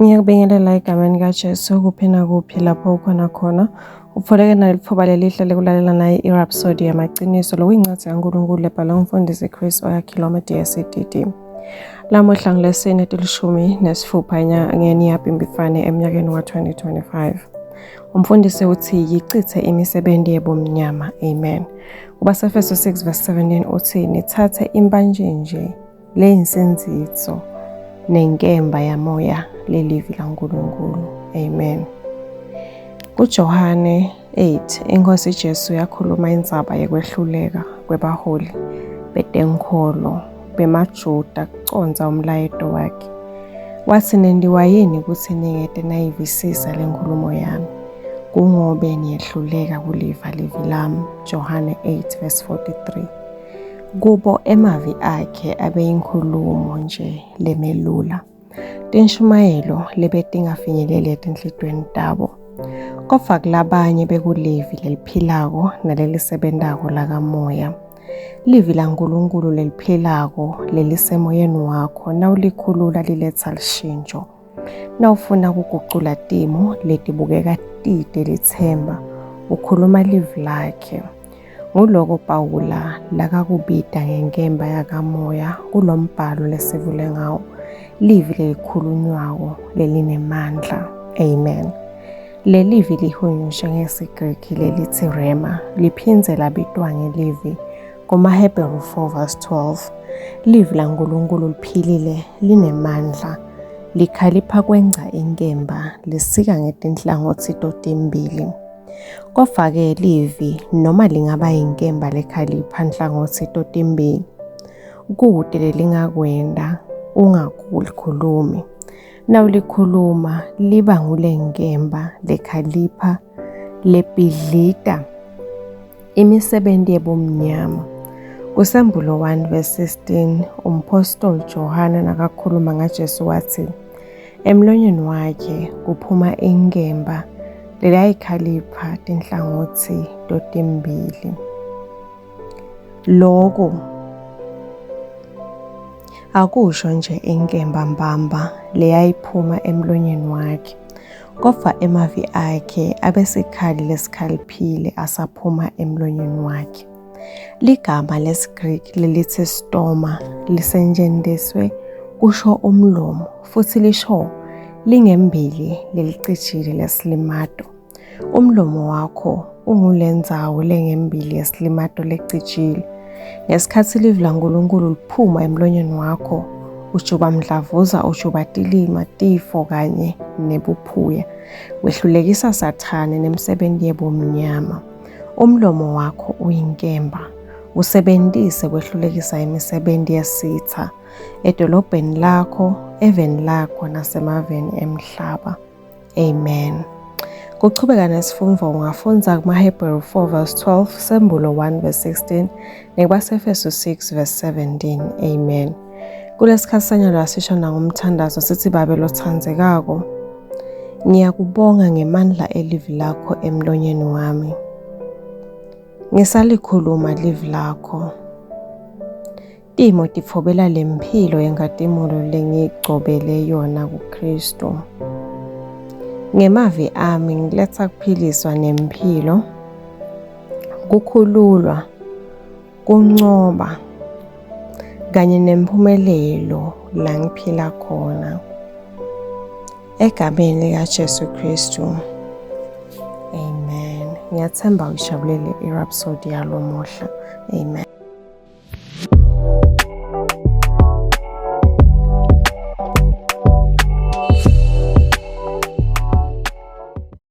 Ngiyakubingelela egameni kaJesu kuphi nakuphi lapho ukhona khona. Upholeke nalithuba lelihle lekulalela naye iRhapsody yamaqiniso lokuyincwadi kaNkulunkulu ebhalwe umfundisi Chris Oyakhilome DSCDD. Lamuhla ngilesine 16 enyangeni yaBhimbifane eminyakeni wa-2025. Umfundisi uthi yichithe imisebenzi yebumnyama. Amen. KubaseFeso 6 verse 17 uthi nithathe impantshinje leyinsindziso nenkemba yamoya lelivi laNkulunkulu. Amen. KuJohane 8 inkosi Jesu yakhuluma indzaba yekwehluleka kwebaholi betenkholo bemaJuda kucondza umlayeto wakhe. Wathi nendiwa yini ukuthi ningete nayivisisa le nkhulumo yami? Kungobe niyehluleka kuliva livi lami. Johane 8 verse 43. Kubo emavi akhe abeyinkhulumo nje lemelula. Tinshumayelo lebetingafinyeleli etinhlitiyweni tabo. Kodvwa kulabanye bekulivi leliphilako nalelisebentako lakamoya. Livi laNkulunkulu leliphilako lelisemoyeni wakho nawulikhulula liletsa lishintsho. Nawufuna kugucula timo letibukeka tite litsemba, ukhuluma livi lakhe. Nguloko Pawula lakakubita ngenkemba yakamoya kulombhalo lesivule ngawo, livi lelikhulunywako lelinemandla. Amen. Lelivi lihunyushwe ngesiGreki lelithi rhema liphindze labitwa ngelivi kumaHebheru 4 verse 12. Livi laNkulunkulu liphilile linemandla, likhalipha kwengca inkemba, lisika ngetinhlangothi totimbili. Kodvwa-ke livi noma lingaba yinkemba lekhalipha nhlangothi totimbili, kute lelingakwenta ungakulikhulumi. Nawulikhuluma liba ngulenkemba lekhalipha lebhidlita imisebenti yebumnyama. Kusambulo 1 verse 16 umphostoli Johane nakakhuluma ngaJesu wathi, emlonyeni wakhe kuphuma inkemba leyayikhalipha tinhlangothi totimbili. Loku akusho nje inkemba mbamba leyayiphuma emlonyeni wakhe, kodvwa emavi akhe abesikhali lesikhaliphile asaphuma emlonyeni wakhe. Ligama lesiGriki lelithi stoma lisetshenziswe kusho umlomo futhi lisho lingembili lelicijile lesilimato. Umlomo wakho ungulendzawo lengembili yesilimato lecijile. Ngesikhatsi livi laNkulunkulu liphuma emlonyeni wakho, ujuba mdlavuza, ujuba tilima, tifo kanye nebuphuya. Wehlulekisa Sathane nemisebenti yebumnyama. Umlomo wakho uyinkemba. Usebentise kwehlulekisa imisebenti yesitha edolobheni lakho, eveni lakho nasemaveni emhlaba. Amen. Kuchubeka nesifundvo ungafundza kumaHebheru 4 verse 12, Sembulo 1 verse 16 nekubaseFesu 6 verse 17. Amen. Kulesikhathi sanyalo asisho nangomthandazo sithi Babe lothandzekako, ngiyakubonga ngemandla elivi lakho emlonyeni wami. Ngisalikhuluma livi lakho. Timo titfobela lemphilo yenkhatimulo lengigcobele yona kuKhristu. Ngemavi ami ngiletsa kuphiliswa nemphilo, kukhululwa, kuncoba kanye nemphumelelo la ngiphila khona. Egameni likaJesu Kristu. Amen. Ngiyathemba uyijabulele iRhapsody yalomuhla. Amen.